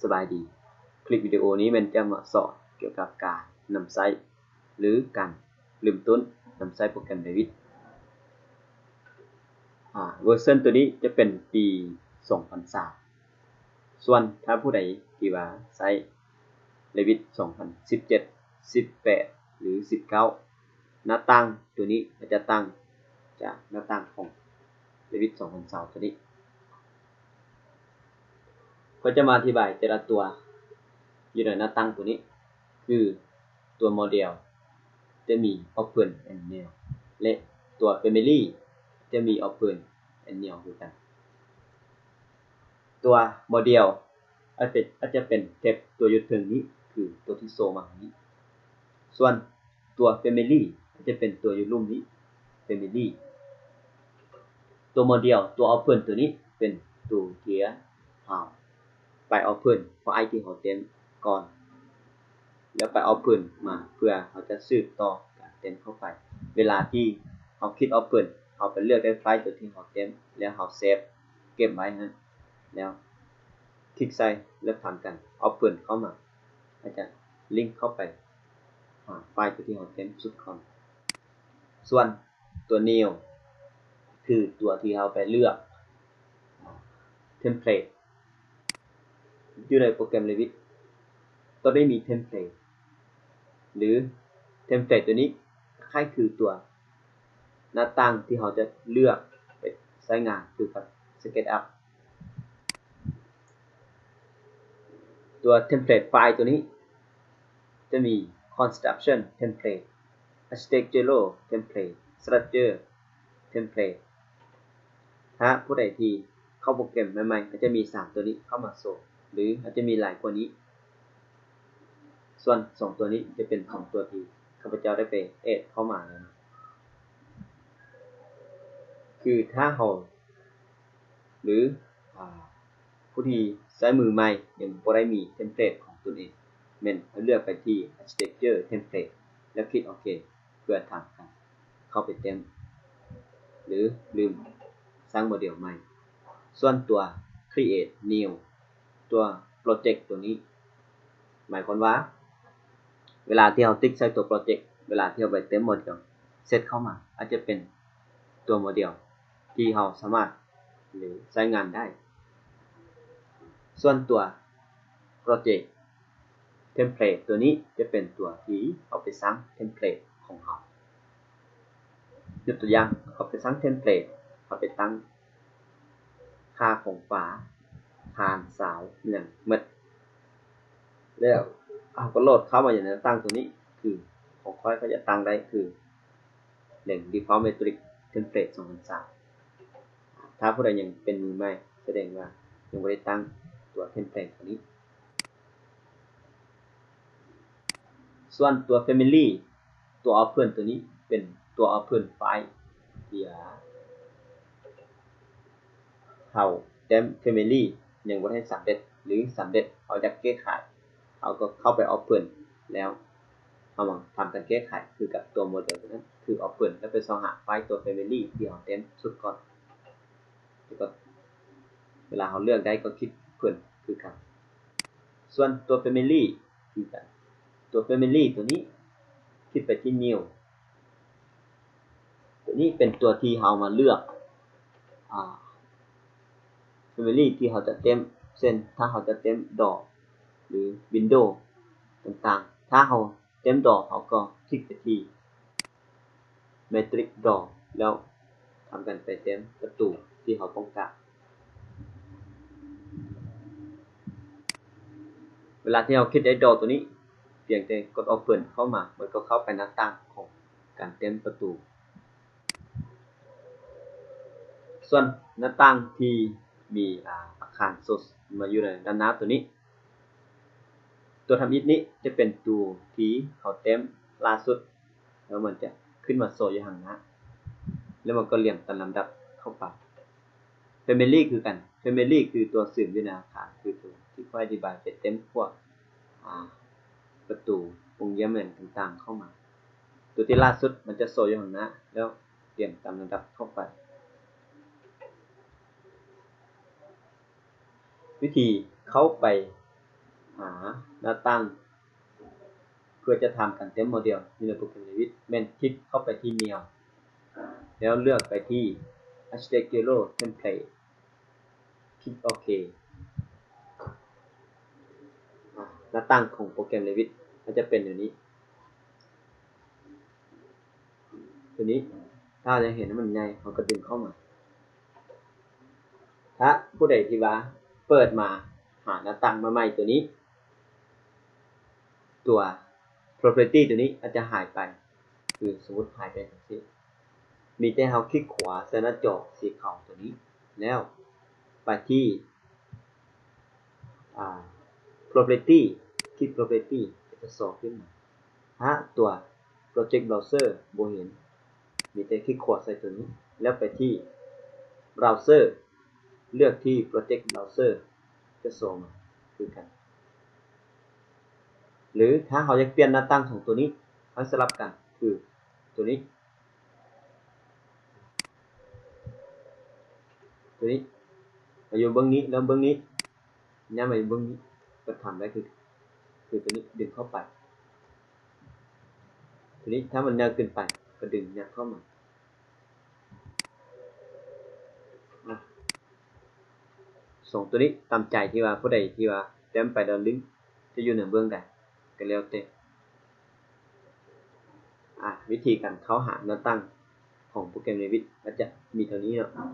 ສະບາຍດີ. ຄລິບວິດີໂອນີ້ແມ່ນຈະມາສອນກ່ຽວກັບການນຳໃຊ້ ຫຼື ການເລີ່ມຕົ້ນນຳໃຊ້ໂປຣແກຣມ Revit. ອາ ເວີຊັນຕົວນີ້ຈະເປັນປີສອງພັນຊາວ. ສ່ວນຖ້າຜູ້ໃດທີ່ວ່າໃຊ້ Revit ສອງພັນສິບເຈັດ ສິບແປດ ຫຼື ສິບເກົ້າ ໜ້າຕ່າງຕົວນີ້ມັນຈະຕ່າງຈາກໜ້າຕ່າງຂອງ Revit ສອງພັນຊາວຕົວນີ້. ຂ້ອຍຈະມາອະທິບາຍແຕ່ລະຕົວຢູ່ໃນໜ້າຕ່າງຕົວນີ້ ຄືຕົວ Model ຈະມີ Open and New ແລະ ຕົວ Family ຈະມີ Open and New ຄືກັນ. ຕົວ Model ອາດເປັນ ອາດຈະເປັນແທັບຕົວຢູ່ເທິງນີ້ ຄືຕົວທີ່ໂຊມານີ້. ສ່ວນຕົວ Family ອາດຈະເປັນຕົວຢູ່ລຸ່ມນີ້ Family. ຕົວ Model ຕົວ Open ຕົວນີ້ເປັນຕົວທີ່ເຮົາໄປ Open ໄຟລ໌ທີ່ເຮົາເຕັມກ່ອນ ແລ້ວໄປ Open ມາ ເພື່ອເຮົາຈະສືບຕໍ່ການເຕັມເຂົ້າໄປ. ເວລາທີ່ເຮົາຄລິກ Open ເຮົາໄປເລືອກໄດ້ໄຟລ໌ຕົວທີ່ເຮົາເຕັມ ແລ້ວເຮົາເຊບເກັບໄວ້ຫັ້ນ ແລ້ວຄລິກໃສ່ ແລ້ວທຳການ Open ເຂົ້າມາ ອາດຈະລິ້ງເຂົ້າໄປຫາໄຟລ໌ຕົວທີ່ເຮົາເຕັມສຸດກ່ອນ. ສ່ວນຕົວ New ຄືຕົວທີ່ເຮົາໄປເລືອກ Template ຢູ່ໃນໂປຣແກຣມ Revit ຕ້ອງໄດ້ມີ Template ຫຼື Template ຕົວນີ້ຄ້າຍຄືຕົວໜ້າຕ່າງທີ່ເຮົາຈະເລືອກໄປໃຊ້ງານຄືກັບ SketchUp. ຕົວ Template ໄຟລ໌ຕົວນີ້ຈະມີ Construction Template, Architectural Template, Structure Template. ຖ້າຜູ້ໃດທີ່ເຂົ້າໂປຣແກຣມໃໝ່ໆ ອາດຈະມີສາມຕົວນີ້ເຂົ້າມາໂຊ ຫຼື ອາດຈະມີຫຼາຍກວ່ານີ້. ສ່ວນສອງຕົວນີ້ຈະເປັນສອງຕົວທີ່ຂ້າພະເຈົ້າໄດ້ໄປ add ເຂົ້າມາແລ້ວເນາະ. ຄືຖ້າເຮົາ ຫຼື ອາ ຜູ້ທີ່ໃຊ້ມືໃໝ່ຍັງບໍ່ໄດ້ມີ Template ຂອງຕົນເອງ ແມ່ນເລືອກໄປທີ່ Architecture Template ແລ້ວຄລິກໂອເຄ ເພື່ອທຳການເຂົ້າໄປເຕັມ ຫຼື ເລີ່ມສ້າງໂມເດວໃໝ່. ສ່ວນຕົວ Create New ຕົວ Project ຕົວນີ້ ໝາຍຄວາມວ່າ ເວລາທີ່ເຮົາຕິກໃສ່ຕົວ Project ເວລາທີ່ເຮົາໄປເຕັມໂມເດວ ເຊັດເຂົ້າມາ ອາດຈະເປັນຕົວໂມເດວທີ່ເຮົາສາມາດ ຫຼື ໃຊ້ງານໄດ້. ສ່ວນຕົວ Project Template ຕົວນີ້ຈະເປັນຕົວທີ່ເຮົາໄປສ້າງ Template ຂອງເຮົາ. ຍົກຕົວຢ່າງ ເຮົາໄປສ້າງ Template ເຮົາໄປຕັ້ງຄ່າຂອງຝາ ຄານ ຊາວ ຫຍັງໝົດ ແລ້ວເຮົາກໍໂຫຼດເຂົ້າມາຢູ່ໃນໜ້າຕ່າງຕົວນີ້ ຄືຂອງຂ້ອຍຂ້ອຍຈະຕັ້ງໄດ້ຄື Default Metric Template ສອງພັນຊາວ. ຖ້າຜູ້ໃດຍັງເປັນມືໃໝ່ ສະແດງວ່າຍັງບໍ່ໄດ້ຕັ້ງຕົວ Template ຕົວນີ້. ສ່ວນຕົວ Family ຕົວ Open ຕົວນີ້ເປັນຕົວ Open ໄຟລ໌ທີ່ວ່າເຮົາແຕ້ມ Family ຍັງບໍ່ໄດ້ສຳເລັດ ຫຼື ສຳເລັດ ເຮົາຢາກແກ້ໄຂ ເຮົາກໍເຂົ້າໄປ Open ແລ້ວເຮົາມາທຳການແກ້ໄຂຄືກັບຕົວໂມເດວຕົວນັ້ນ ຄື Open ແລ້ວໄປຊອກຫາໄຟລ໌ຕົວ Family ທີ່ເຮົາແຕ້ມສຸດກ່ອນ ແລ້ວກໍເວລາເຮົາເລືອກໄດ້ກໍຄລິກ Open ຄືກັນ. ສ່ວນຕົວ Family ຄືກັນ ຕົວ Family ຕົວນີ້ ຄລິກໄປທີ່ New ຕົວນີ້ເປັນຕົວທີ່ເຮົາມາເລືອກ ອາ Family ທີ່ເຮົາຈະເຕັມ ເຊັ່ນ ຖ້າເຮົາຈະເຕັມ Door ຫຼື Window ຕ່າງໆ. ຖ້າເຮົາເຕັມ Door ເຮົາກໍຄລິກໄປທີ່ Metric Door ແລ້ວທຳການໄປເຕັມປະຕູທີ່ເຮົາຕ້ອງການ. ເວລາທີ່ເຮົາຄລິກໄດ້ Door ຕົວນີ້ ພຽງແຕ່ກົດ Open ເຂົ້າມາ ມັນກໍເຂົ້າໄປໜ້າຕ່າງຂອງການເຕັມປະຕູ. ສ່ວນໜ້າຕ່າງທີ່ມີ ອາ ອາຄານໂຊມາຢູ່ໃນດ້ານໜ້າຕົວນີ້ ຕົວທຳອິດນີ້ຈະເປັນຕົວທີ່ເຮົາເຕັມລ່າສຸດ ແລ້ວມັນຈະຂຶ້ນມາໂຊຢູ່ຂ້າງໜ້າ ແລ້ວມັນກໍລຽງຕາມລຳດັບເຂົ້າໄປ. Family ຄືກັນ Family ຄືຕົວເສີມຢູ່ໃນອາຄານ ຄືຕົວທີ່ຂ້ອຍອະທິບາຍໄປເຕັມພວກ ອາ ປະຕູ ປ່ອງຢ້ຽມຫຍັງຕ່າງໆເຂົ້າມາ. ຕົວທີ່ລ່າສຸດມັນຈະໂຊຢູ່ຂ້າງໜ້າ ແລ້ວລຽງຕາມລຳດັບເຂົ້າໄປ. ວິທີເຂົ້າໄປ ຫາໜ້າຕ່າງ ເພື່ອຈະທຳການເຕີມໂມເດວຢູ່ໃນໂປຣແກຣມເຣວິດ ແມ່ນຄລິກເຂົ້າໄປທີ່ແນວ ແລ້ວເລືອກໄປທີ່ Architectural Template ຄລິກໂອເຄ. ອາ ໜ້າຕ່າງຂອງໂປຣແກຣມເຣວິດມັນຈະເປັນແນວນີ້ ຕົວນີ້ ຖ້າເຮົາຢາກເຫັນໃຫ້ມັນໃຫຍ່ ເຮົາກໍດຶງເຂົ້າມາ. ຖ້າຜູ້ໃດທີ່ວ່າເປີດມາຫາໜ້າຕ່າງມາໃໝ່ ຕົວນີ້ ຕົວ property ຕົວນີ້ອາດຈະຫາຍໄປ ຄືສົມມຸດຫາຍໄປຈັ່ງຊີ້ ມີແຕ່ເຮົາຄລິກຂວາໃສ່ໜ້າຈໍສີຂາວຕົວນີ້ ແລ້ວໄປທີ່ ອາ property ຄລິກ property ກໍຈະຊໍຂຶ້ນມາ ຫາຕົວ Project Browser ບໍ່ເຫັນ ມີແຕ່ຄລິກຂວາໃສ່ຕົວນີ້ ແລ້ວໄປທີ່ Browser ເລືອກທີ່ Project Browser ຈະຊໍມາຄືກັນ. ຫຼືຖ້າເຮົາຢາກປ່ຽນໜ້າຕ່າງຂອງຕົວນີ້ ໃຫ້ສະຫຼັບກັນ ຄືຕົວນີ້ ຕົວນີ້ ມາຢູ່ເບື້ອງນີ້ ແລ້ວເບື້ອງນີ້ ຍ້າຍມາຢູ່ເບື້ອງນີ້ ກໍທຳໄດ້ຄື ຄືຕົວນີ້ ດຶງເຂົ້າໄປ ຕົວນີ້ ຖ້າມັນໃຫຍ່ເກີນໄປ ກໍດຶງຍັດເຂົ້າມາ. ອາ ສອງຕົວນີ້ຕາມໃຈ ທີ່ວ່າຜູ້ໃດທີ່ວ່າແຕ້ມໄປແລ້ວລຶ້ງ ຈະຢູ່ໃນເບື້ອງໃດ ກໍແລ້ວແຕ່. ອາ ວິທີການເຂົ້າຫາໜ້າຕ່າງຂອງໂປຣແກຣມເຣວິດ ອາດຈະມີເທົ່ານີ້ເນາະ.